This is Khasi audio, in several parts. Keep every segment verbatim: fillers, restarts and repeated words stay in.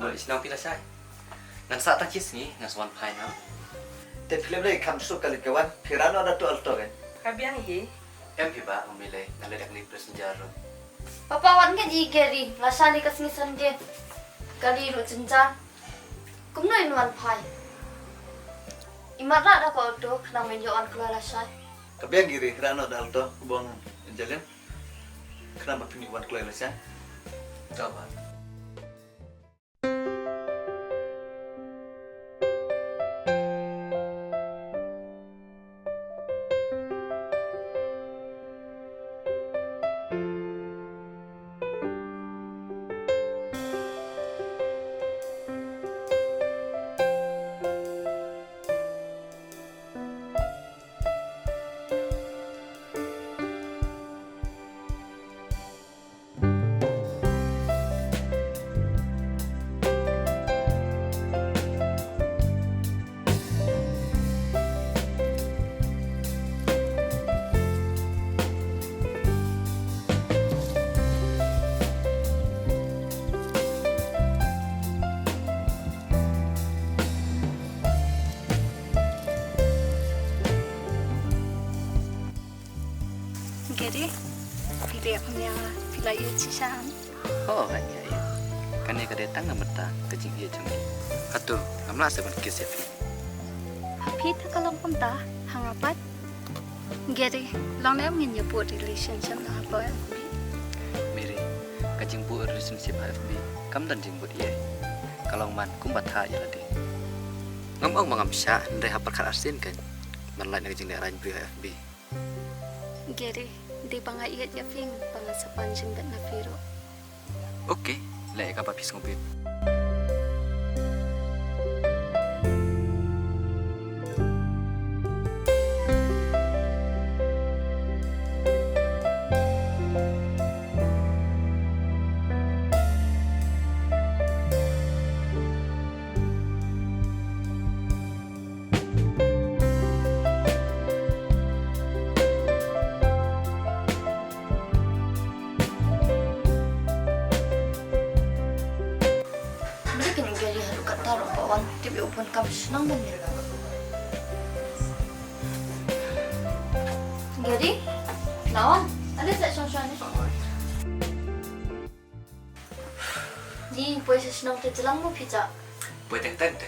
Shnong phi lashai. Ngan sah tang shi sngi ngan sa wan phai noh. Te phi leh balei kham suk kali ka wan, phi rah noh da tu alto kan? Ka biang hi. Em phi ba, ym lei, ngan leit da kali passenger ruh. Papa, wan ngan i Gary, lashai ne ka sngi Sunday. Kali ruh jynjar. Kumno in wan phai? I mat rah da ka alto, khnang ban ïoh wan kloi lashai. Ka biang Gary, rah noh da alto, bong Angelin. Khnang ba phin ïoh wan kloi lashai. Ka ba. Gary, phi dei kum ïa nga, phi la ïeit shisha em? Oh, hooid, hooid. Kane ka dei tang na bynta ka jingïeit jong ngi. Hato ngam lah seh ban kiss ïa phi? Ha phi te ka long kumta, ha nga pat. Gary, long ne em ngin ïa buh relationship na ha F B? Mary, ka jingbuh relationship ha F B kam don jingbud ïa. Ka long man kumba thah ïa lade. Ngam ong ba ngam shah, hynrei ha pyrkhat arsien kan ban lait na ka jingleh rang briew ha F B. Gary, dei ba nga ïeit ïa phi ba nga sa pan jingbit na phi ruh. Ok, leh ïa kaba phi sngewbit. Mari kin Gary haduh katta ruh ba wan tip ïa u bun kam shnong ban ïa. Gary, lawan, ada tak shong shong ni. Ni poi sha shnong te jlang mo phi ja. Poi teng teng te.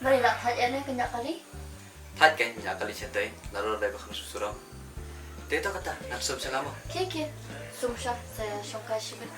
Mari la thait ïa ne kynja kali. Thait kynja kali shatei, la ror dai ba kham susurong. Te to kata, ngan sum sha nga mo. Ke ke. Sum sha, sa shong kai shibit.